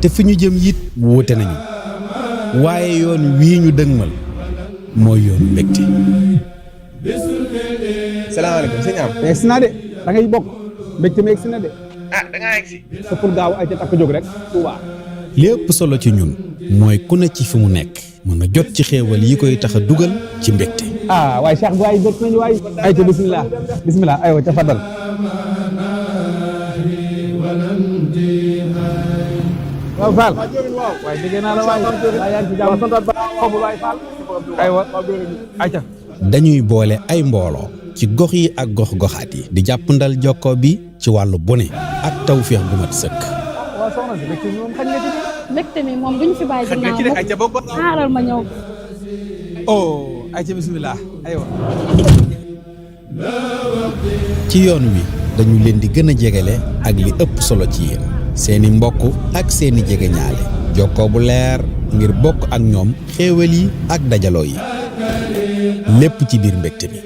te fi ñu jëm it wóote nañu waaye yoon wii ñu dëgmal mooy yoonu mbégte. salaamaaleykum sëñ am. egsi na de da ngay bokk mbégte mi egsi na de. ah da ngaa egsi. sa pour gaaw ay ca takk jóg rek Touba. li ëpp solo ci ñun mooy ku ne ci fi mu nekk mën a jot ci xéewal yi koy tax a dugal ci mbégte. ah waaye Cheikh waay jot nañu waay. ay ca bisimilah bisimilah aywa ca fadal. waaw Fall. waaye dégg naa la waay. waaye yaa ngi ci jàmm foofu waay Fall. aywa ayca. dañuy boole ay mbooloo ci gox yi ak gox-goxaat yi di jàppandal jokkoo bi ci wàllu bone ak tawféex gu mat sëkk. waaw soxna si mbégte mi moom xañ nga ci. mbégte mi moom duñ fi bàyyi ginnaaw moom xaaral ma ñëw. oh ayca bisimilah aywa. ci yoon wi dañu leen di gën a jegele ak li ëpp solo ci yéen seeni mbokk ak seeni jegeñaale jokkoo bu leer ngir bokk ak ñoom xéewal yi ak dajaloo yi lépp ci biir mbégte mi.